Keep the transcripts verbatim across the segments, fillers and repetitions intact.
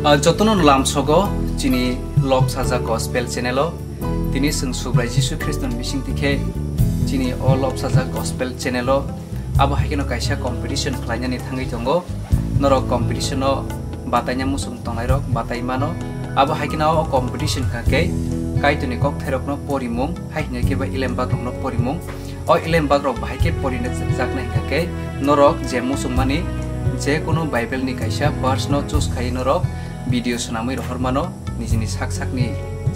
Ah, jotono lamsogo chini Lobsajak Gospel channel o. Tini chwng Subrai Jisu Khristo ni bising tikhe chini o Lobsajak Gospel channel o abo hai kheno kaisa competition khlainani thangwi tongo. Norok competition o bataina muchung tongnairok batai mano. Abo hai kheno o competition kha khe Kaitorni kokthairokno porimung, hai hwnwi khe ba Elembak rokno porimung. O Elembak rok bahai khe porina jaknai hwnkha khe norok je muchungmani je kunu Bible ni kaisa verse no choose khai norok video swnamwi rohor mano, nijini sak sakni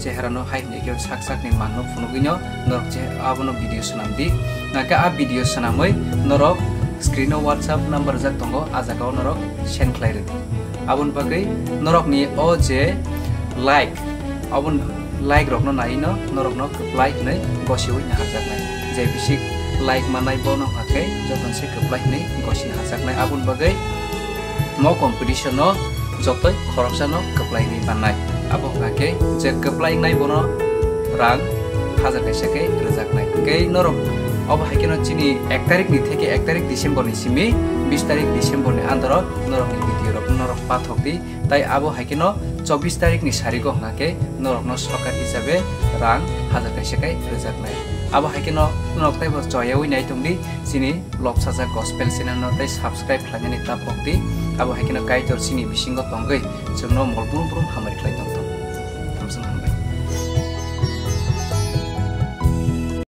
cheharano hai hwnwi khe sak sakni manno phunugwino norok je abono video swnam di. Hwnkha khe a video swnamwi norok screen o WhatsApp number rijak tongo, a jagao norok send khlai rwdi. Aboni bagwi norokni o je like, aboni like rokno naino norokno kwplai hwnwi gosiwi naharjaknai. Je bisi like manai bono hwnkha khe jotono se kwplai hwnwi gosina hajaknai. Aboni bagwi mo competition o jotoi khoroksano kwplai hwnwi mannai. Abo hwnkha khe je kwplai wngnai bono rang hajar kaisa khe rwjaknai. Khe norok obo hai kheno chini ek tarik ni theke ek tarik December ni simi bis tarik December ni andaro norokni video rok norok pathok di. Tai abo hai kheno chobbish tarik ni sarigo hwnkha khe norokno sorkar hisabe rang hajar kaisa khe rwjaknai. Abo hai kheno norok taibo choyawi nai tongdi, chini Lobsajak Gospel channel no tei subscribe khlainani ta pokdi. Abo hai kheno Kaitor chini bisingo tongwi chwngno mol brum brum hamari khlai tongthok. Thamsung hambai.